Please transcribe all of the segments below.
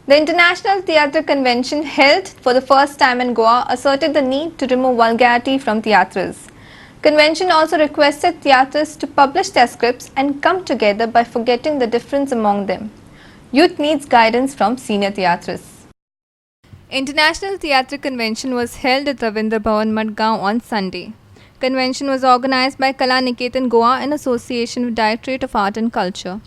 The International Tiatr Convention held for the first time in Goa asserted the need to remove vulgarity from tiatrs. Convention also requested tiatrists to publish their scripts and come together by forgetting the difference among them. Youth needs guidance from senior tiatrists. International Tiatr Convention was held at Ravindra Bhavan, Madgaon on Sunday. Convention was organized by Kala Niketan Goa in association with Directorate of Art and Culture.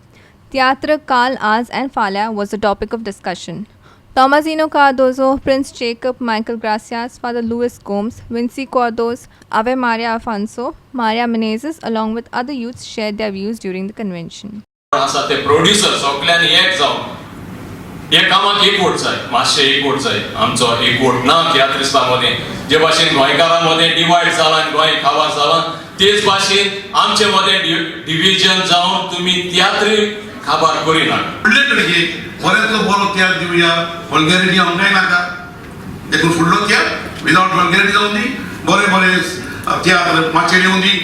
Tiatr, Kal, Az and Falya was the topic of discussion. Tomazino Cardozo, Prince Jacob, Michael Gracias, Father Louis Gomes, Vinci Cordos, Ave Maria Afonso, Maria Menezes, along with other youths, shared their views during the convention. आसा ते producer सगल्यांनी एक जावन हे कामाक एकवट जाय. मातशें एकवट जाय. आमचो एकवट ना तियात्रिस्ता मदें. जे भाशेन गोंयकारां मदें डिवायड जाला आनी गोंय काबार जालां, तेच भाशेन आमचे मदें डिविजन जावन तुमी तियात्री काबार करिनात. फुडले पिळगेक बऱ्यांतलो बरो तियात्र दिवया. वल्गॅरिटी आमकांय नाका. देखून फुडलो तियात्र विदावट वल्गॅरिटी जावन दी, बरे बरे तियात्र माचयेर येवन दी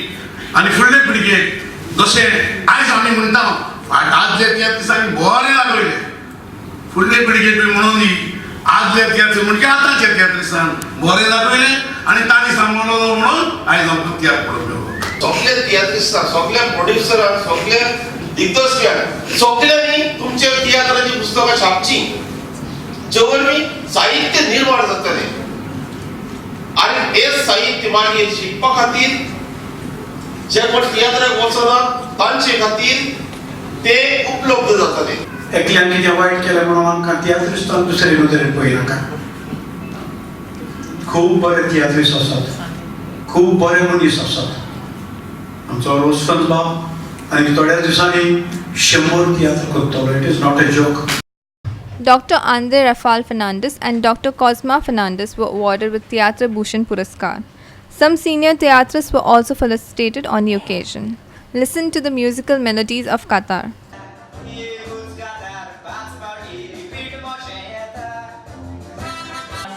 आनी फुडले पिळगेक जशें आयज आमी म्हणटा, आदले तियात्र आमी बरे दाखयले, फुडले पिळगेक म्हणून दी, आदले तियात्र म्हणजे आतांचे तियात्रिस्तान बरे दाखयले आनी तांणी सांगलो म्हणून आयज आमकां तियात्र पळोवंक मेळ्ळो. सगल्या तियात्रिस्तांक, सगल्या प्रोड्युसरांक, सगल्या दिग्दर्शकांक, सगल्यांनी तुमच्या तियात्राची पुस्तकां छापची, जे वरवीं साहित्य निर्माण जातलें आनी तेच साहित्य मागीर शिकपा खातीर जे कोण तियात्राक वचना तांचे खातीर ते उपलब्ध जातले. एकल्यान कितें वायट केलें म्हणून आमकां तियात्रिस्तान दुसरे नदरेन पळयनाका. खूब बरे तियात्रिस्ट आसात, खूब बरे मनीस आसात. आमचो रोजफन्स बाब आनी थोड्या दिसांनी 100 तियात्र करतलो. It is not a joke. Dr. Andre Rafal Fernandez and Dr. Cosma Fernandez were awarded with Tiatr Bhushan Puraskar. Some senior tiatrists were also felicitated on the occasion. Listen to the musical melodies of Qatar. एकूच गादार पांच फावटी repeat मोशें येता.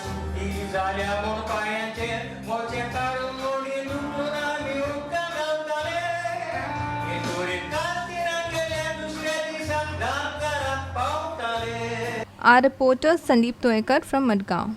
सुटी जाल्या म्हूण पांयांचेर मोचे काडून उडी लुटून आमी उदकां घालताले. हेतुरी कातीरां गेल्या दुसऱ्या दिसा घरा पावताले. Our reporter Sandeep Toekar from Madgaon.